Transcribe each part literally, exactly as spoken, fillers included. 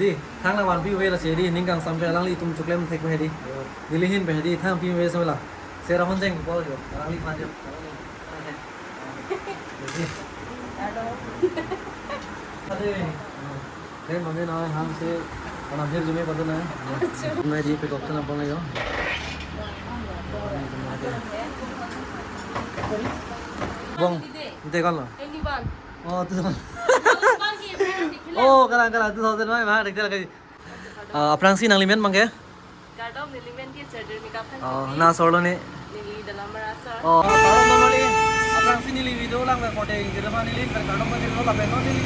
Di, thang nangvanpi ave lasi di, ning kangsam pen alangli itum choklem thek pen di. Neli ahin pen di, thang pi ave samela. Sera hon jeng bol jo, alangliphan jo. Hello. Ade. Then mami na hamse, kana phir jume padu na. Mai di peacock thana pang jo. Bong, ante kan lo? Twenty-one. Oh, two thousand. Bang ki, bang ki, Oh, kalang, kalang, two thousand mai, ma, dek, dek, dek. Ah, aphrangsi nangli men abangke? Kardom, neli men ke Serdar Mika Phangchopi. Oh, na sorlo ne? Neli Dalamara sir. Oh, kardom, nangli. Aphrangsi neli video lang, recording, gitu, ma, neli, kardom, ma, neli, lapen, no, neli.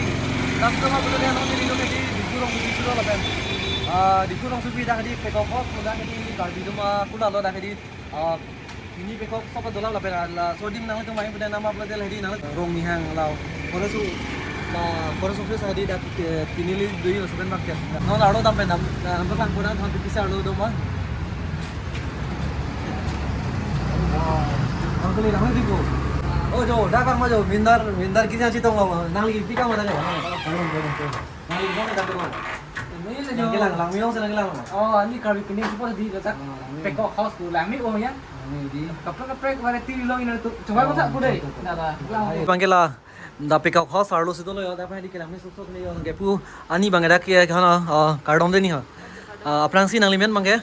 Last time aku lihat, no, neli, no, di, Diphu rong, Diphu rong, lapen. Ah, Diphu rongsopi dak di, peacock hawk, dak di, Karbi atum, ah, kula lo dak di. Ah, pini peacock sopa dolang lapen la so adim nanglitum mai pu nang ma upload hedi nang rong nihang lo. Forest, la forest office hedi dak, eh, pini li dui lo seven market. Non arlo dam pen dam, dam pen lang pura thon pisa arlo do ma. Wow. Ang kali lang di ko. Oh, jo, dak bang ma jo, mindar, mindar kisa chetong lo. Nangli pi kam ada ya? Nangli bang dak ko. Nangkelang, langme along si nangkelang lo? Oh, ani Karbi pining support di lo dak. Oh, langme. Peacock hawk pu langme along ya. Langme di. Kaprek kaprek variety along ina tu. Coba Oh, masak pu deh. Betul, betul. Nara. Abangke la, dak peacock hawk arlo si dolo ya, dak hedi kelang me sok sok ne ya. Kepu, ani abangke dak ke kana, ah, kardom dei ni ha. Ah, aphrangsi nangli men abangke?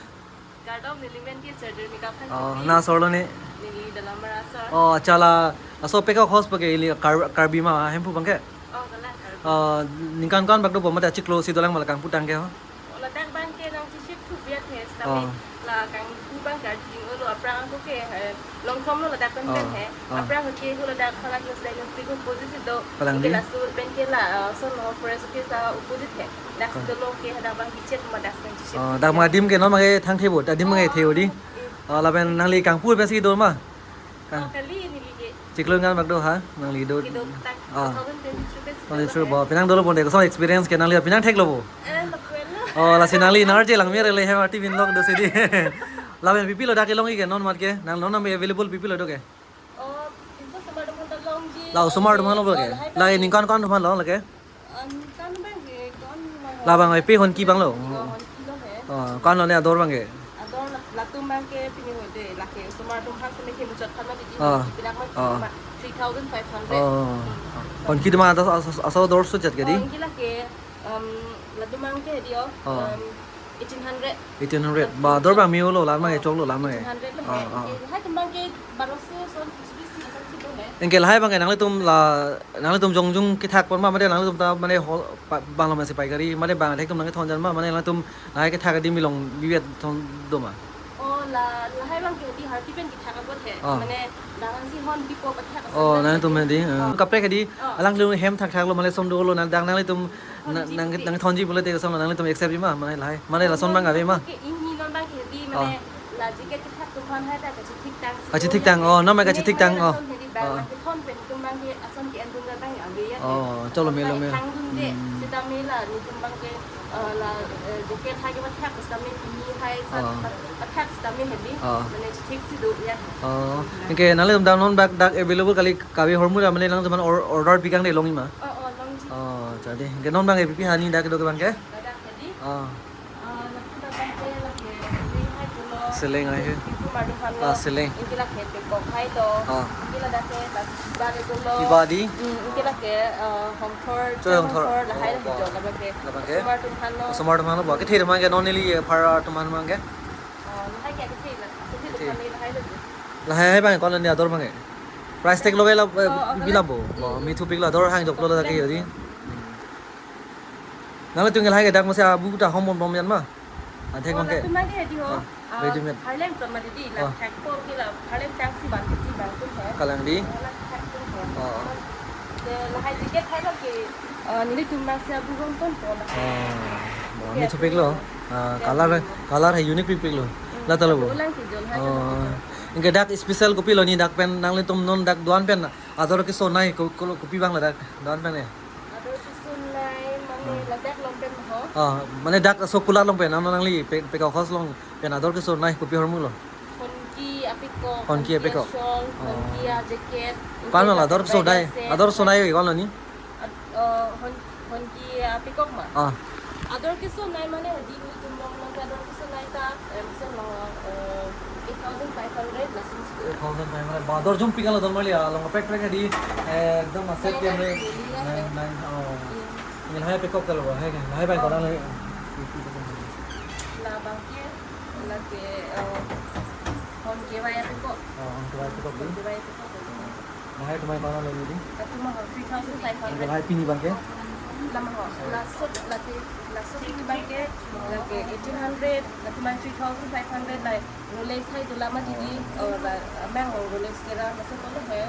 Kardom, neli men ke Serdar Mika Oh, Phangchopi. Na sorlo ne? Neli Dalamara sir. Oh, achala, laso peacock hawk abangke ili Kar-, Karbi ma, hemphu abangke? Oh, kalang Karbi. Ah, ningkan ko-an bak dopo mate achiklo si dolang ma la kangpu tangke ho? Oh, ladak abangke nangcheship thubiat he, Oh. sitame la kangpu abang Karbi Anglong lo aphrang ako ke, eh, Longkhom lo ladak pen Oh, pen he. Oh. Aphrang ke ho ladak Phalang Hills Dynasty ko opposite si do. Kalang Anke di? Laso pen ke la, ah, son lo forest office a opposite he. Dak si Oh. dolo ke hadak abang bichet ma dak nangcheship Oh, thubiat. Dak ma adim ke non abangke thang thebo, adim abangke Oh, thebo di. eh. Ah, lapen nangli kangpu pensi do ma? Kang. Oh, kali neli ke. Chiklo ningkan bak do ha, nangli do. Kedo tak, Ah. two thousand twenty-three pen Twenty-three sejak bo, ya. Penang dolo pon dei, kosong experience ke nangli, penang theklo bo? Eh, lapu lo. Oh, lasi nangli nar je langme rele hem arti bin lok do si di. Lapen pi pi lo dak kelong ke non mat ke, nang non nam available pi pi lo do ke? Oh, pinso osomar atum aphan ta longji. La osomar atum aphan lo ke? Oh, lahai La ta. Ningkan ko-an atum aphan lo lake? An kan abangke, kan lo. La abang epi honki abang lo? Oh, honki lo he. Oh, ko-an lo ne ador abangke? Ador la-, latum abangke pini hode, lake osomar atum aphan seme kemuchot aphan ma di Oh. Pinak ma Oh. ma three thousand five hundred. Oh. Hmm. Honki atum aso, aso, aso ador sochet ke di? Oh, honki lake, um, latum abangke di oh, Oh. um, eighteen hundred. Eighteen hundred. Ba ador abang me-o lo, la abang Oh. echok lo, la abang. Eighteen hundred lo Oh, he. oh. Ke lahai atum abangke baroso son, Anke lahai abangke nanglitum la, nanglitum jongjung kethak pon ma, mate nanglitum ta mane hol, pa, bang lo masi paikari, mate bang thek atum nangkethon jan ma, mane nanglitum lahai kethak adim along bivet thon do ma? Oh, la, lahai abangke di harti pen kethak abot he. Oh. Mane, dangan si hon bipo pathak Oh, asan nanglitum hedi, ah. Oh. Kaprek hedi, Oh. alangtum hem thakthak lo, mane som dolo, nang, dang nanglitum, Oh, na, di, nang, di. nangthonji pulote koson lo, nanglitum accept ji ma, mane lahai, mane Oh, lason non abang ave ma? Ke ini non abangke di, Oh. mane, la jacket kethak atum aphan hai ta kachethik tang si Kachethik do tang, ya. oh, non ma Ini kachethik tang, mane oh. lason hedi bang Oh. la kethon pen atum abangke ason ke-endun abang ave ya. Oh, cholo Ason melo abang melo. thang dunde, Hmm. sitame la nelitum abangke, eh, la, eh, jacket hai ke pathak sitame pini hai sat Oh. pat-, pathak sitame hedi. Oh. Mane chethik si do ya. Oh, anke nanglitum dak non dak, dak available kali kave ahormu ta mane nangtum aphan or-, order pi kang dei longji ma? Oh, oh, longji. Oh, jadi anke non abangke pi pi hani dak kedo ke abangke? Ladak hedi. Oh. Ah, lapu dak abangke lake seleng hai pulo. Seleng hai he. Pinso osomar atum aphan lo. Ah, seleng. Anke lake peacock hai lo. Ah. Anke ladak ke bak, bak itu lo. Iba di? Hmm, anke lake, eh, hongthor, Cho hongthor. hongthor lahai Oh, lahai wow. jo labangke. Labangke? Osomar atum aphan lo. Osomar atum aphan lo bo. Kethe atum abangke non neli, eh, phara atum aphan abangke? Oh, lahai ke kethe la. Kethe Kethe. atum aphan lahai lo jo. Lahai hai abang ko-an lo ne ador abangke? Price tag lo ke la, eh, Oh, oh, bilang bo. Hmm. Bo, me thupik lo ador hang jok lo la ke jadi. Nangtum ke lahai ke dak masi abu ta hom bom bom jan ma? Anthek Oh, abangke. latum abangke hedi ho. Ah, Ah, ready made. Harlem ton ma di la Ah. thak po ke la Harlem tang si ban ti bang tum he. Kalang di? Oh, la thak tum he. Ah. Ke lahai jacket hai lo ke, ah, nelitum masi abu hom ton po la. Ah, bo, Ke me thupik lo. Ah, Ke color, abu. color hai unique pipik lo. Hmm, La ta lo bo. abu lang ke jon hai Oh. lo. Anke dak special kopi lo ne dak pen nanglitum non dak do-an pen ador kesonei ko, ko, kopi abang ladak do-an pen ne? Ador kesonei mane Hmm. ladak along pen ho. Ah, mane dak so kulat along pen, ano nangli pe, peacock hawk along pen ador kesonei kopi ahormu lo? Honki a-peacock, Honki honki a-peacock. a-shawl, Oh. honki a-jacket, Ko-an lo anke la ador kesonei, ladak set. ador sonei ko-an lo ne? Ad-, eh, hon-, honki a-peacock ma? Ah. Ador keso nai mane hadi nelitum along along ke ador keso nai ta, em, so long, eh, eight thousand five hundred lason si. Eight thousand five hundred. Ba ador jumpik lo don mali along pek pek hadi, eh, ekdom aset ke nai, nai, nai, oh. Hmm. Neli hai pekok ta lo ba, hai ke, hai bai. Oh. Kona lo. Labang ke, lake, eh, hon kevai apekok. Oh, hon kevai apekok. Hon kevai apekok. Lahai atum kona lo ni di? Latum ahok three thousand five hundred. Lahai pini abang ke? Lama ho. Laso, lati, laso pini abang ke, lake eighteen hundred, latum three thousand five hundred lai. Rolex hai tu lama di di, oh, la, amang ho Rolex kera, laso kolo he.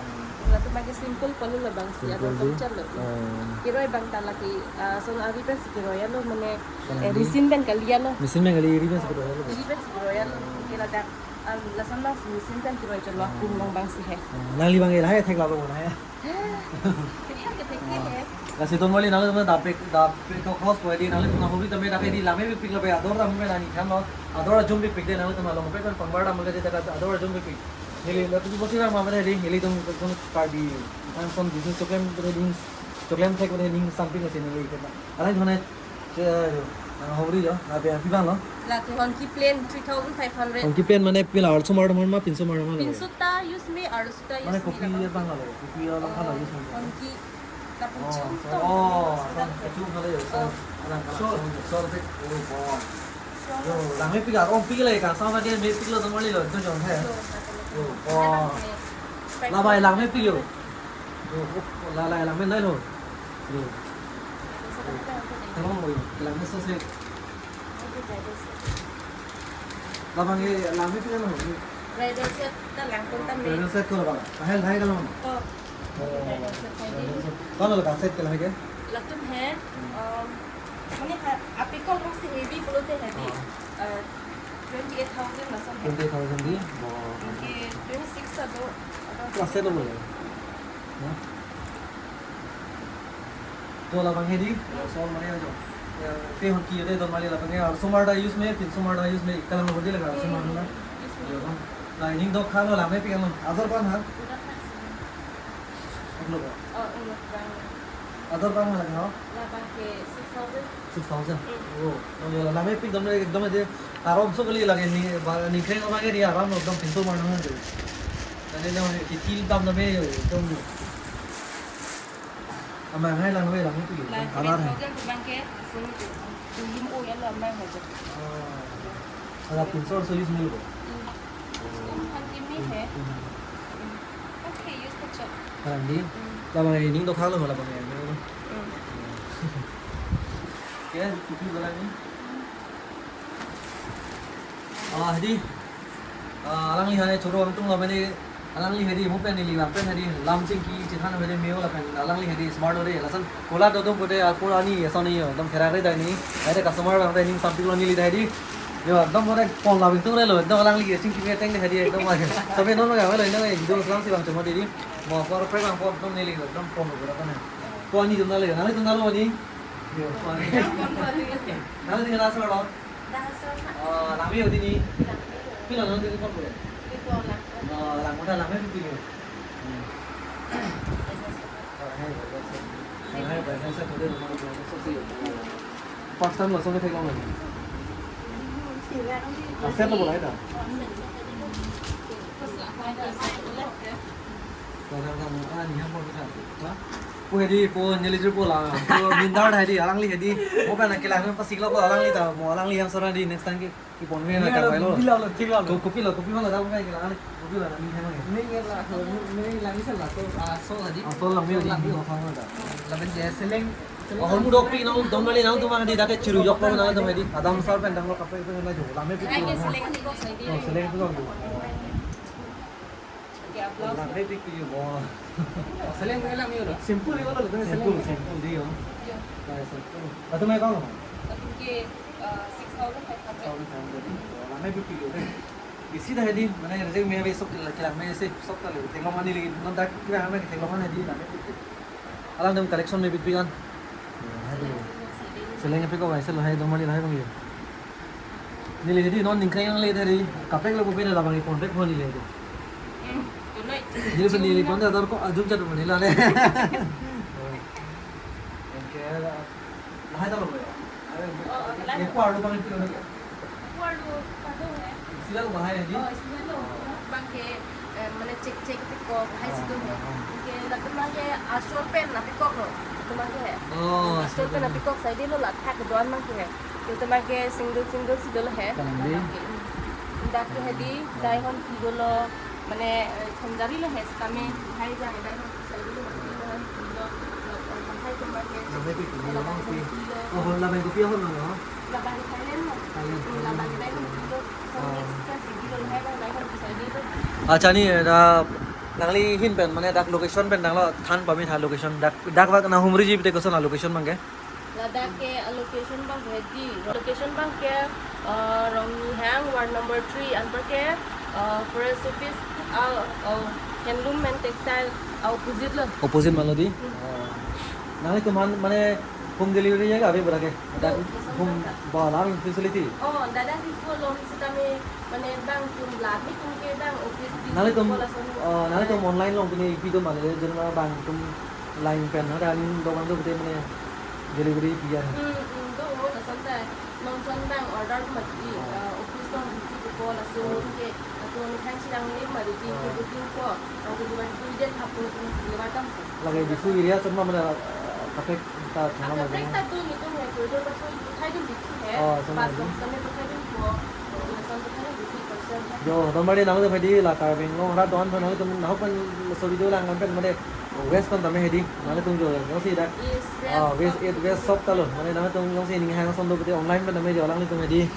Latum ke simple kolo labang si, ada. Simple di? Konsep lo. Oh. Kiroi abang ta lake, ah, son ari pen si kiroi lo, mane, eh, machine pen kali lo. Machine pen kali, ari pen si kiroi lo. Ari pen si kiroi lo. Kira dak. Al, lason abang si machine pen kiroi chot lo, hmm, akum along abang si he. Hmm, nangli abang lahai thek lalo na he. Kiri ke thek he. Lasi don mali nangli dapik, dapik ko cross ko di nangli tuna hobi tame dak di lamepikpik lo be ador tame nangli kan lo. Ador jumpikpik de nangli tuna along pek kan pangbar dam ke de ador jumpikpik. Neli latum bosi rang mama de di, nelitum, latum Karbi. Kan son business choklem de di, choklem thek de ning something ase neli kan. Alai thone Che, ah, hobri jo, na pe api abang lo? Lake hon ki plain three thousand five hundred. Hon ki plain mane pila arloso mar ma pinso mar ma lo? Pinso ta use me, arloso ta use me. Mane kopi abang lo, kopi abang lo use me. Hon ki, la. Oh, puchung so, to. Oh, so, kachung hale yo, so, oh, alang kala, so, so, so, oh, bo. So. Yo, langmepik aron pik le ka, sa ma ke mepik lo don mali lo, to jon he. So, yo, bo. Lang me. Labai langmepik yo. Oh, oh, la, la, langme nai lo. Yo. Tolong lo yo. Langme so se. Labang ke langme pik lo. Bridal set ta lang pon tame. Bridal set ko labang. Kahel hai kalau. Oh. Oh. Bridal set hai di. Bridal set. Kona lo ka set ke langme ke? Latum he, um, mane ha, apikok masi heavy pulote heavy. Oh. Uh, twenty-eight thousand lason he. Twenty-eight thousand di? Oh. Anke twenty-six ta do. Class set lo bole. To labang he di, sol mane ajo. Te hon ki de don mali labang he, arloso mar ta use me, pinso mar ta use me, kalang lo di laga arloso mar na. Yo, na ining dok khan lo langmepik lo, ador khan ha? Udah kasih. Ulo ba? Oh, ulo bang. Ador khan ha laga ha? Labang ke six thousand. Six thousand? Mm. Oh, oh, yo, langmepik dam ekdom de, aram so kali lage ni, ba, ni khreng abang ke di aram lo, ekdom pinso mar na de. Tadi na, ki til dam na me, ekdom. Amang hai lang ve lang tu. Lang alar hai. Seven thousand tu bang ke, sini tu. Tu lim o ya lo amang hai tu. Ah. Ada pinso so use me lo. Hmm. Um, han ki me hai. Hmm. Hmm. Okay, use the chop. Kalang di. Hmm. Labang ining dok halo labang ya. Hmm. Ke, kupi bala ni. Ah, di. Ah, alangli hane choro angtung lo mane, alangli hedi mo pen ili lam pen hedi lam chingki chithan hedi meo lapen alangli hedi smart lo de lason kola dodom kote apor ani ason ni yo dom khera re dai ni ai de customer bang de ning sampik lo neli dai di yo dom mo de pon la bing tung re lo dom alangli chingki me teng de hedi dom ma sabe non ma ga lo no video selam si bang chemo di di mo apor pre bang pon dom neli dom pon lo ko la ne ko ani dom na le na le dom na lo ni yo ko ani na le ding na so lo. Oh, langme hedi ni. Pilo nang tadi phone ko. Oh, langme ta langmepik pilo. First time laso me theklong. Aset lo bolai ta. Kadang-kadang, ah, ni yang mau bisa. Ha? Po hedi po neli jur po la. Po mindar hedi alangli hedi. Mo pen kelang pen pasik lo po alangli ta. Mo alangli yang sora di next time ke. Ki pon me na ka lo. Bila lo, thik lo. Ko kopi lo, kopi lo da mo ke alangli. Kopi lo ni hema. Ni la, ni la ni sala to, ah, so hedi. Ah, so langme hedi. Lapen je seleng. Oh, hol mu dok pi nang dong bali nang tu mang di dak ke chiru yok ko nang tu hedi. Adam sar pen dang lo kape pen na jo. Langmepik. Ai ke seleng ni ko sai di. Oh, seleng tu dong. Oke, aplaus. Langmepik yo. Oh, seleng ko langme yo. Simple yo lo, seleng. Simple, simple di yo. Yo. Kayak simple. Latum me kong? Latum ke, eh, six thousand five hundred. Six thousand five hundred. Langmepik yo. Isi dah hedi, mane rejek me be sok kila kila me se sok kali. Theklong mani lagi, non dak kila me theklong mani di langmepik. Alang dem collection mepikpik an. Seleng pik ko bai selo hai dong mali hai bang yo. Neli hedi non ningkreng le dari kapek lo kopi la bang ipon pek phone le do. Hmm, tunoi. Neli pun neli pon ador ko ajum chat mani la le. Oke, lahai ta lo ya. Oh, oh, kalang. Eko arlo bang ipilo lagi? Eko arlo kadung he. Sila lo bahai lagi? Oh, sila lo. Bang ke, eh, mane cek cek ipikok, hai situ he. Oh, oh. Ke latum bang ke asor pen apikok lo. Latum bang ke he. Oh, asor pen apikok saide lo lathak doan bang ke he. Latum bang ke single single si dolo he. Kalang di. Bang ke, hmm. Dak ke he di, dai hon pi dolo. Mane, eh, thongjari lo he, sitame hai jang, dai hon pi saide lo, mane, dai hon pi lo, lo, eh, hai tum bang ke. Lamai pi pi lo, lamai pi. Oh, lamai kopi ahon lo, ha? Labang Thailand lo. Thailand. Hmm, labang Thailand lo. So, oh, next kan si dilo, hai bang, dai hon pi saide lo. Accha ni, eh, nangli ahin pen, mane dak location pen dang lo, than pame tha location, dak, dak bak nang humriji pute koson a location bang ke? Ladak ke a location bang ke di. Location bang ke, uh, Rongnihang, ward number three, anpar ke, uh, forest office, uh, uh, handloom and textile, uh, opposite lo. Opposite ma lo di? Hmm. Oh. Nanglitum aphan mane home delivery ya ke ave pura ke? Ladak home, ba lang facility? Oh, ladak di full long sitame mane bang tum lagi tum ke bang office di nanglitum, full ason. Oh, nanglitum online along tumi ipi do mane, jenma bang tum line pen ha, aning dokan do pute mane delivery pi ya. Hmm, hmm, do, lason ta, non son bang order mati, oh, eh, office along busy ko laso, oh, ke, latum ni khan chirang ni mati, oh, ke booking ko, ang delivery ko iden hapon tum deliver tam ko. Lagi di su area chot ma mane, eh, kaprek ta thang ma. Kaprek ta do ni tum he, corridor pathoi, pathai dun di tu he. Oh, sama bus di. Bus kami pathai dun ko. Lason pathai dun di ko. Jo, don mari nangtum hedi la Karbi Anglong rat don phan nangtum nahok pen laso video lang pen mane West pen tame hedi nangtum jo jongsi dak. East, West, ah, West, South, East, West, South ta lo. Mane nangtum jongsi ning hang ason do pute online pen tame jo alanglitum hedi.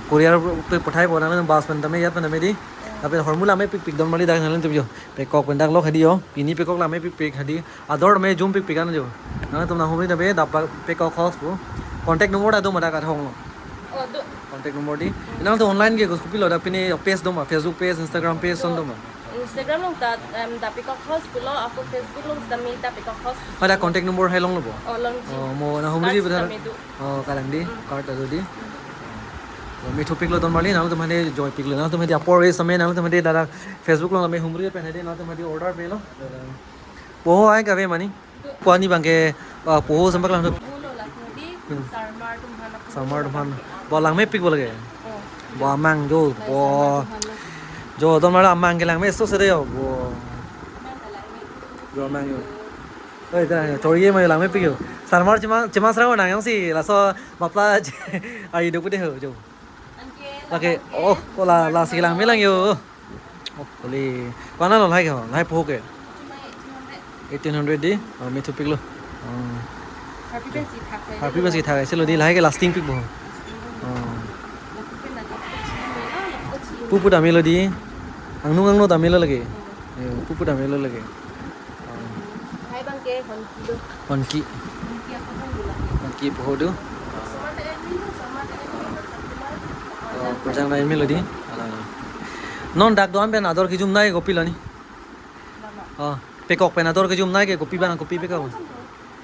Courier pe pathai po nangtum bus pen tame, yat pen tame di. Tapi hormu lamepikpik don mari dak nangtum jo. Pekok pen dak lo hedi jo. Pini pekok lamepikpik hedi. Ador me jum pikpik an jo. Nangtum nang humri tame dak pa pekok house pu. Contact number dak do ma dak athong lo. Oh, do. Contact number di. Nangtum online ke kopi lo dak pini page do ma, Facebook page, Instagram page ason do ma? Instagram along ta, em, dak pekok house pulo, ako Facebook along sitame dak pekok house. Ada contact number hai long lo bo? Oh, longji. Oh, mo nang humri card di betul. Sitame do. Oh, kalang di, hmm, card ado di. Hmm. Oh, methupik lo don mari nangtum hedi joipik lo, nangtum hedi apor we same nangtum hedi dak Facebook along me humri pen hedi nangtum hedi order pe lo. Poho ai kave mani. Ko ani bang ke, ah, poho sampak lang. Poho lo lagi di, hmm, Sarmar atum aphan. Sarmar atum aphan. Bo langmepik bo lake. Oh. Bo amang jo, lai bo. Sarmar atum aphan lo. Jo, don mari amang ke langme so sere jo, bo. Amang ke langme. Jo amang jo. Oi, ta, chori ye ma langmepik jo. Sarmar chima, chima sarang nang jongsi, laso mapla, ai do kude ho jo. Anke lake, lake, oh, ko la, lasi langme lang jo. Oh, kali. Ko-an lo lahai ke, lahai poho ke? Eighteen hundred di? Oh, methupik lo. Oh. Harpi pensi thak sai. Harpi pensi thak sai lo di, lahai ke lasting pik bo. Lasting pik. Oh. Lapu pen na lapu pen si mela, lapu pen si. Pupu dam-i lo di. Angno angno dam-i lo lake. Eh, pupu dam-i lo lake. Oh. Lahai bang ke honki lo. Honki. Honki ako kan gula. Honki poho do. Sama ta en mil, sama ta en mil, sama ta en mil. Oh, pajang na en mil lo di. Alang, alang. Non dak do-an pen ador kejum nai kopi lo ni? Lama. Oh, pekok pen ador kejum nai ke kopi bang, kopi pekok.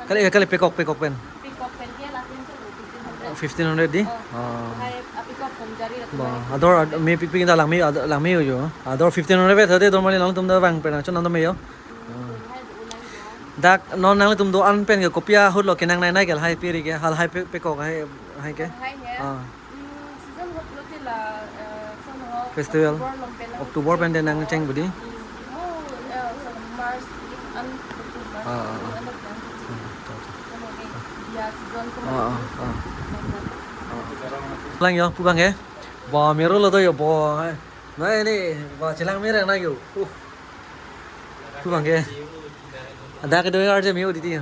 Kali, kali pekok, pekok pen. Pekok pen ke lapen ke fifteen hundred. Fifteen hundred di? Oh. Oh. Lahai, ah, pekok pen jari lapen. Ba, lahai ador, ad-, mepikpik ta langme, ad-, langme jo. Ador fifteen hundred vet hade don mari nangtum dak bang pen, chon nangtum me jo. Hmm, lahai do ulang jo. Dak non nangtum do-an pen ke kopi ahut lo kenang nai nai ke lahai piri ke, lahai pe-, pekok hai, hai ke? Lahai he. Ah. Hmm, season ahut lote la, eh, season ahut festival. October along pen lo. October pen de nangcheng bo di? Hmm, oh, eh, season March, an, March, ah, ah, ah, an, an, an. Hmm, acha, acha. Season ahut ke biya season ko. Ah, ah, ah. Season ahut. Ah. Lang jo, pu bang ke? Ba, mero lo do jo, ba. Nai ni, ba, chelang mereng na jo. Uh. Pu bang ke? Ada ke do arje me jo di ti.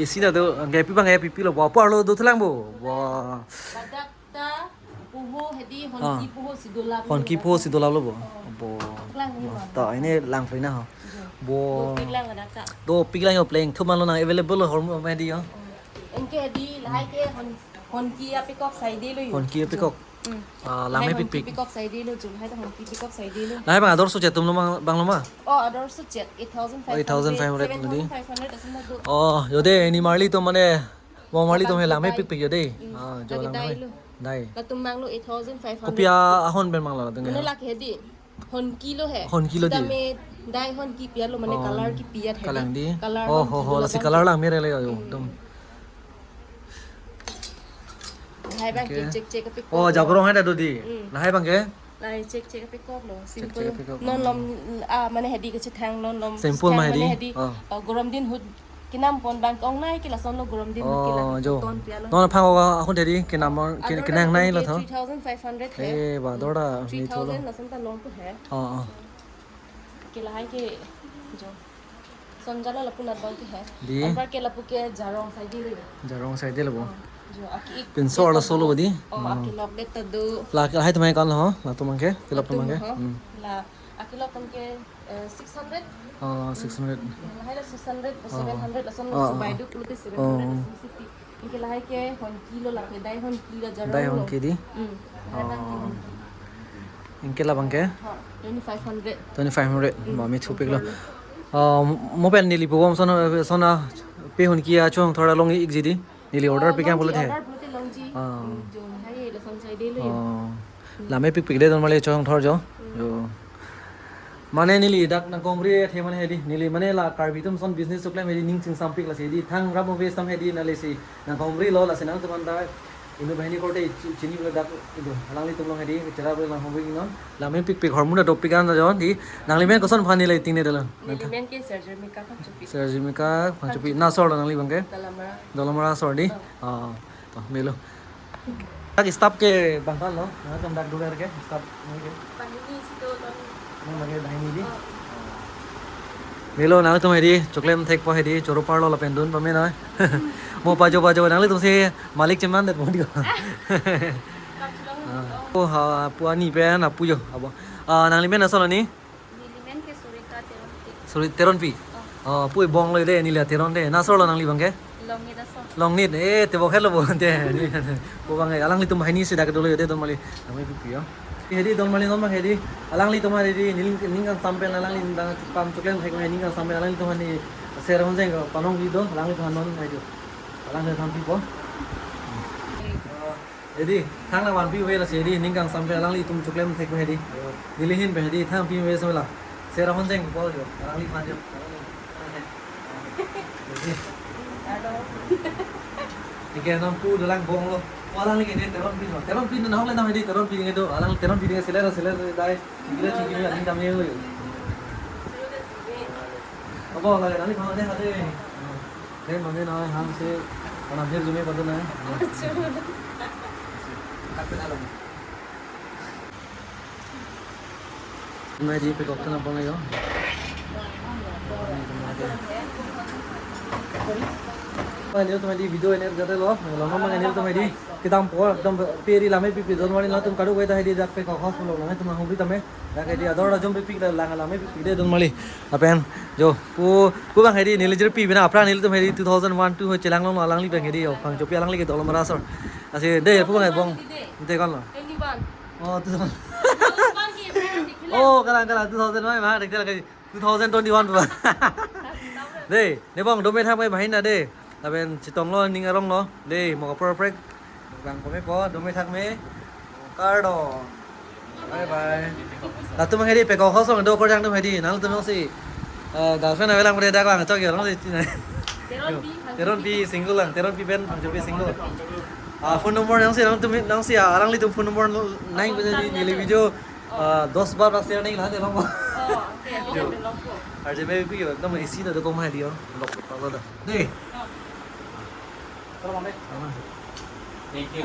Isi na do, ke pi bang ke pipi lo, ba, pu arlo do thelang bo. Ba. Ladak ta poho hedi honki, ah, poho si dolap lo. Honki poho si dolap lo bo. Oh. Bo. Lang ni, ba. Ta ini lang free na ho. Jo. Bo. Dopik lang ladak ta. Dopik lang jo pleng. Thu man lo nang available lo hormu hedi jo. Oh. Anke hedi lahai ke hon-, honki apekok saide lo jo. Honki apekok. Hmm. Ah, langmepikpik. Lahai honki pekok saide lo jo. Lahai ta honki pekok saide lo. Lahai bang ador suchet atum lo ma, bang lo ma? Oh, ador suchet, eight thousand five hundred. Oh, eight thousand five hundred lo di. Seven thousand five hundred ason lo do. Oh, jo de, ini marli atum mane, mo marli atum he langmepikpik jo de. Hmm. Ah, jo lake langme. Dai lo. Dai. Latum mang lo eight thousand five hundred. Kopi ahon pen mang lo latum. Mane lake hedi. Honki lo he. Honki lo di. Sitame dai honki pi-et lo mane, oh, color kipi-et he. Kalang di. Color, oh, honki ho, ho, lo lasi ladak. Color lang mereng le jo. Hmm. Dum. Lahai abang ke Okay. Check check api Oh, kok lo. Jakrong hai ta do di. Hmm. Lahai abang ke? Lahai check check api kok lo. Check Simple. Check api kok. Non lom, ah, mane hedi kachethang non lom Simple stand ma mane hedi? Hedi. Oh. Oh, gorom din ahut kenam pon abang ke ong nai ke lason lo gorom din ahut ke Oh, la jo. Ton pia lo. Non aphan ko ahut hedi kenam or ke-, Ador kenang ta nai lo ke tho. Three thousand five hundred hai. Eh, ba, ador ta Hmm. Three thousand lason ta long tu hai. Oh, oh. Ke lahai ke jo. Sonjalo lapu nat abang ke hai. Di. Anpar ke lapu ke Jarong side lo. Jarong side lo bo. Oh, jo, aki ik Pinso ke arloso lo bo di. Oh, Oh. Aki lok det ta do. La ke lahai atum ke ko-an lo ho? Latum abang ke, kelap atum abang ke. Ho? Hmm. La, aki lok atum ke, eh, six hundred. Oh, six hundred. Lahai la six hundred, Oh. Seven hundred, lason Oh, subai oh. Duk, pulote seven hundred, Oh. Lason city. Anke lahai ke hon kilo la ke, dai hon kilo Jarong Dai lo. Hon kilo di? Hmm. Lahai abang ke Oh. Hon kilo. Anke labang ke? Ha, twenty-five hundred. Twenty-five hundred. Hmm. Ba, me thu pik lo. Hon kilo. Oh, mo pen neli pubom son, son api hon kilo achong thora long ik ji di. Neli order Oh, pik long ji, pulote. Order pulote long ji. Ah. Hmm, jo lahai lason chai de lo. Oh. Lame pikpik de don mali chong thor jo. Hmm. Jo. Mane neli dak nangkongri the mane hedi. Neli mane la Karbi atum son business choklem hedi ning chingsampik lasi hedi. Thang ram ove sam hedi neli si nangkongri lo lasi nangtum anta inut banghini korte chi-, chini bela dak itum. Alanglitum along hedi chera bela nangkongri non. Lame pikpik hormu ta dopik an jo di. Nangli men koson aphan neli ting ne dolo. Neli men ke Sergio Mika Phangchopi. Sergio Mika Phangchopi. Phangchopi. Nasor lo nangli abang ke? Dolamara. Dolamara asor di. Oh. Ah. To, melo. Dak staff ke bang ko-an lo, nangtum dak dugar ke, staff ke. Banghini si do non. Non lake banghini di. Oh. Melo nangtum hedi, choklem thekpo hedi, choro parlo lapen dun pame noi. Mo pajo pajo, nanglitum si malik cheman det mo di ko. Kap chulang Ah. Oh, ha, pu ani pen, apu jo, abo. Ah, nangli men asol ani? Neli men ke Surita Teronpi. Suri Teronpi. Oh. Oh, pu bong lo de, neli Teron de. Nasor lo nangli abang ke? Longnit asor. Longnit, eh, te bok helo bo te. Pu abang, eh, alanglitum banghini si dak dolo de don mali. Nangli pu pu yo. Hedi don mali non abang hedi. Alanglitum hedi ning, ning kangsam pen alangli dang kam choklem thek ning kangsam pen alanglitum hani sera honjeng ko panong video alanglitum non ajo. Alanglitum pipo. Hedi, thang nangvanpi ave lasi hedi, ning kangsam pen alanglitum choklem thek ave hedi. Neli ahin pen hedi, thang pi ave samela. Sera honjeng ko jo, alangli aphan jo. Hedi. Ike nam pu dolang bong lo. Alangli ke Teronpi no. Teronpi no nahok le nam hedi, Teronpi nge do. Alang Teronpi nge seler, seler dai. Chikila chikila, aning dam ye yo. Abo, lagi nangli aphan de hade. Then mane na ham se, mana bhir jume padu na. Mai di pekok kana bang yo. Mai di tum di video iner jate lo, lo no mang iner tum di kedam po, kedam peri lame pipi don mali latum kadu weta di dak pekok hos lo, lame tum hungri tame. Dak hedi ador la jom pipik la lang lame pipik de don mali. Lapen jo pu pu abang hedi neli jirpi bina aphrang nelitum hedi two thousand one two ho chelang long alangli abang hedi yo Phangchopi alangli ke Dolamara asor. Lasi de pu abang bong. Ante ko-an lo? Twenty-one. Oh, two thousand. Twenty-one ke brand dikhe la. Oh, kalang kalang two thousand mai ma dikhe la two thousand twenty-one pu. De, ne bong dome thang mai bahina de. Lapen chetong lo ning arong lo. De, mo kapro prek. Bang kome po, dome thak me. Kardom. Bye bye. Latum hedi pekok hos lo do korjang tum hedi. Nangtum si. Eh, girlfriend avelang bre dak lang chok yo lang si. Teronpi, Teronpi single lang, Teronpi pen Phangchopi single. Ah, phone number nangsi nangtum nangsi ah, alanglitum phone number nang ko jadi neli video. Ah, dos bar rak share ning la de long. Oh, okay, okay, okay, long po. Arje me pi yo, nam isi na do ko mai di yo. Lok pa lo da. De. Oh. Thank you.